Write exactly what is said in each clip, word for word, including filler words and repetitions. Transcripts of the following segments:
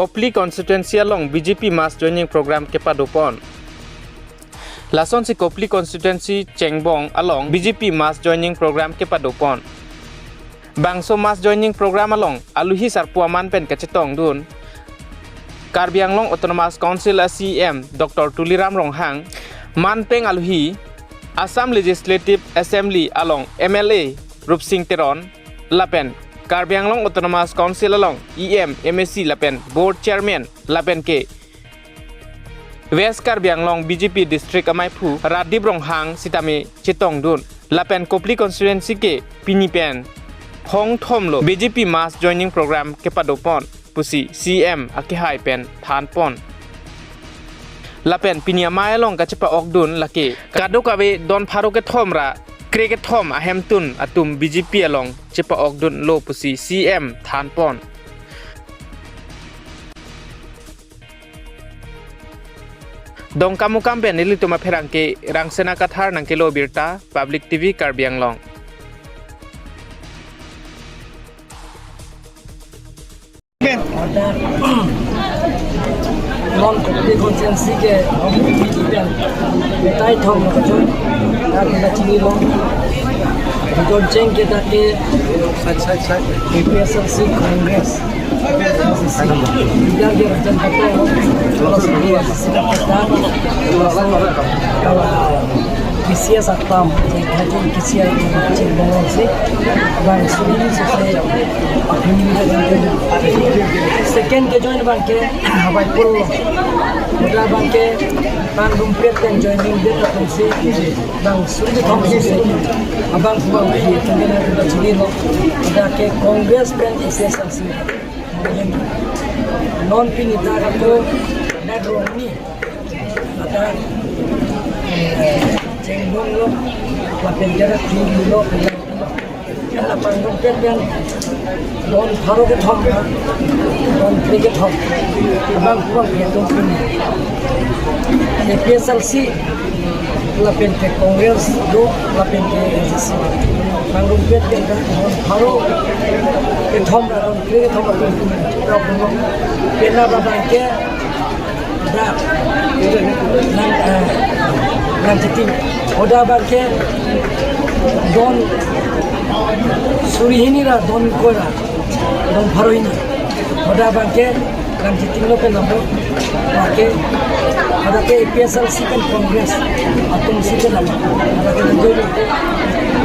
Kopili constituency along B J P mass joining program kepadopon. Lasonsi Kopili constituency Chengbong along B J P mass joining program kepadopon. Bangso mass joining program along aluhi sarpo aman pen kachetongdun Karbi Anglong Autonomous Council a C E M Doctor Tuliram Ronghang, manpeng aluhi Assam Legislative Assembly along M L A Rupsing Teron, lapen Karbi Anglong Autonomous Council along E M, M A C lapen Board Chairman, lapen ke West Karbi Anglong B J P District amaiphu Radip Ronghang sitame chetongdun. Lapen Kopili constituency ke pini pen hongthom lo B J P mass joining program kepadopon pusi C E M akehai pen thanpon. Lapen pini amei along kachepa-okdun lake kadokave don pharo kethom ra kre kethom ahemtun atum B J P along chepa-okdunlo pusi C E M thanpon. Dongkamukam pen nelitum apherangke Rangsena Kathar nangkelo birta, Public T V Karbi Anglong. Ladak non Kopili constituency ke betai thom lo kachon, ta kita chinilo. Don cheng kita ke A P H L C, Congress, leader ke Rajan Patel, plus A C C Patel, plus B C S Akpam, jadi K C S Akpam, Chengbong si, bang suri si se, second ke join bang ke, Hawaipur lo. Mula bang ke, bang rumpet yang joining dia tak si, bang suri thom si se, abang bang si, tengah kita chinilo, ada ke Congress pen A P H L C. Non pini ta ako, ada rong ni. Ada, eh, Chengbong lo, lapen jara Tinglu lo, lapen rong pen pen don pharo kethom, don kre kethom. Bang bang ke don pini. A P H L C, lapen ke Congress do, lapen ke A C C. Bang rumpet pen don pharo kethom, don kre kethom atum. Pena ba bang ke, da, nang, eh, nang chiting. Hoda bang ke, don suri hini ra, don ko ra, don pharo hini. Hoda bang ke, nang chiting lo ke number, bang ke, hoda ke A P H L C pen Congress atum si ke number. Hoda ke nang join ke,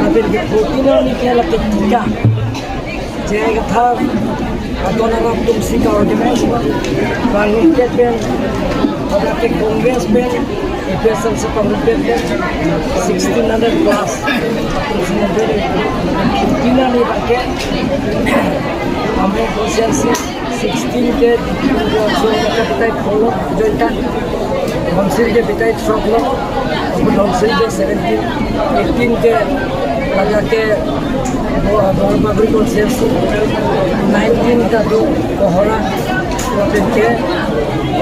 lapen ke fourteen arni ke lake tika. J I Kathar, adon arap atum si ka-organize, bang rumpet pen, hoda ke Congress pen, A P H L C bang rumpet pen, sixteen hundred plus atum si nang join. Pini ni bang ke, amei constituency sixteen ke, so, kita follow, join kan. Council ke betai throk lo, council ke seventeen, eighteen ke ladak ke Bo-, Borbagri constituency, nineteen ta do Kohora, lapen ke,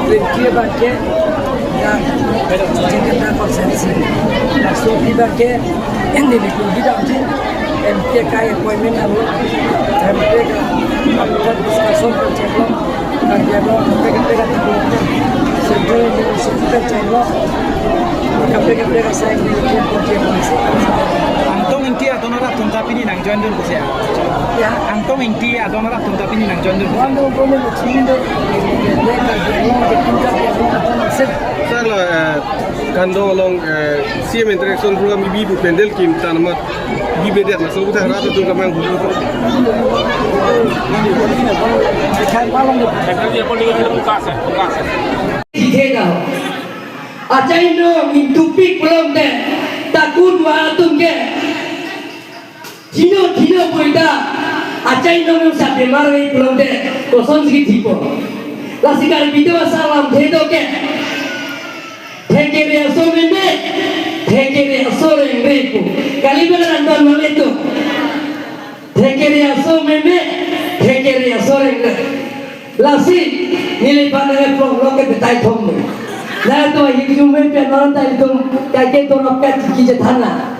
twenty bang ke, ya, Jakarta constituency. Laso abang ke, ini di Kuki dam ji, M K kai appointment alo, M K ka, after discussion pen cheklo. Karbi Anglong kaprek kaprek atum, Central University pen chenglo, kaprek kaprek asai ni pen chenglo. Angtong Ingti adon arap atum ta pini nang join dun pusi ya? Ya. Angtong Ingti adon arap atum ta pini nang join dun pusi? Wan dong kono mo chini do, de Karbi Anglong, de Karbi Anglong atum sir. Sir lo, eh, Kandong along, eh, C M interaction program ibi pu pandal kim tanamat. Di bedet na, so, buta rat itu kamang bulu. Ikan malam ni. Dia pun dia buka sah, buka sah. Ide dah. Achai no mintupi pulang deh. Takut wa atum ke. Dino, dino boida. Achai no yang sa bemar ni pulang deh. Kosong sikit hipo. Lasi kali video salam thedo ke. Thekere aso meme, thekere aso rengre pu. Kali bela nonton mame tu. Thekere aso meme, thekere aso rengre. Lasi, neli pa nang plong lo ke betai thom lo. Na to hi ju me pe non tai tum, kai ke to rap ka ki je thana.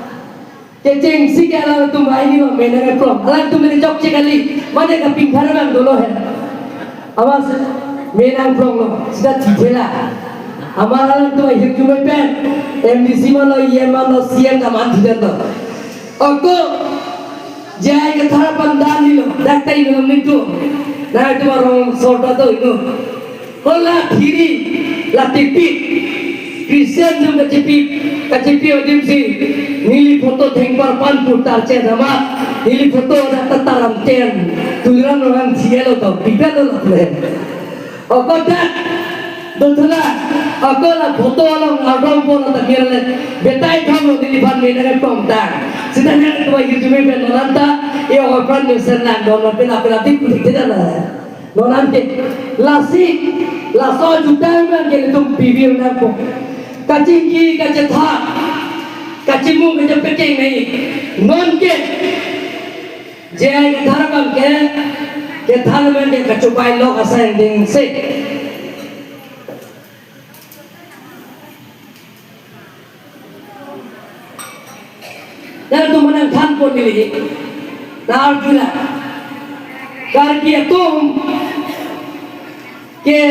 Kecheng si ke alanglitum aini lo me nang plong. Alanglitum me chokche kali, mane ka ping thana bang dolo he. Awas. Me nangphronglo, sita thithela. Amat alangtum ahirjume pen, M D C manlo, E M manlo, C M ta man thithenlo. Ako, J I Kathar aphan dan helo, dak ta inut atum nelitum. Nangtum arong sorta to inut. Hala thiri, la tipik. Christian atum kachepi, kachepi adim si, neli photo thengparpan pu tarche nama, neli photo dak ta taram chen, Tuliram Ronghang thielo to, pipet lo lapu he. Ako dak, dothola, ako la photo along ardom pon ta mir le, betai thom lo neliphan me nangphrong ta. Sita nangtum ahirjume pen non anta, e apran me sen nang don, pen apel atik putik te jana. Non ante, lasi, laso ajutai abang ke ilitum pivir nangpo. Kachingki, kachethak, kachimung, kachepekeng nai. Non ke, J I Kathar abang ke, kethan abang ke kachobai lok asai ding se. Nangtum manang thanpon neli, nang arjula. Karbi atum ke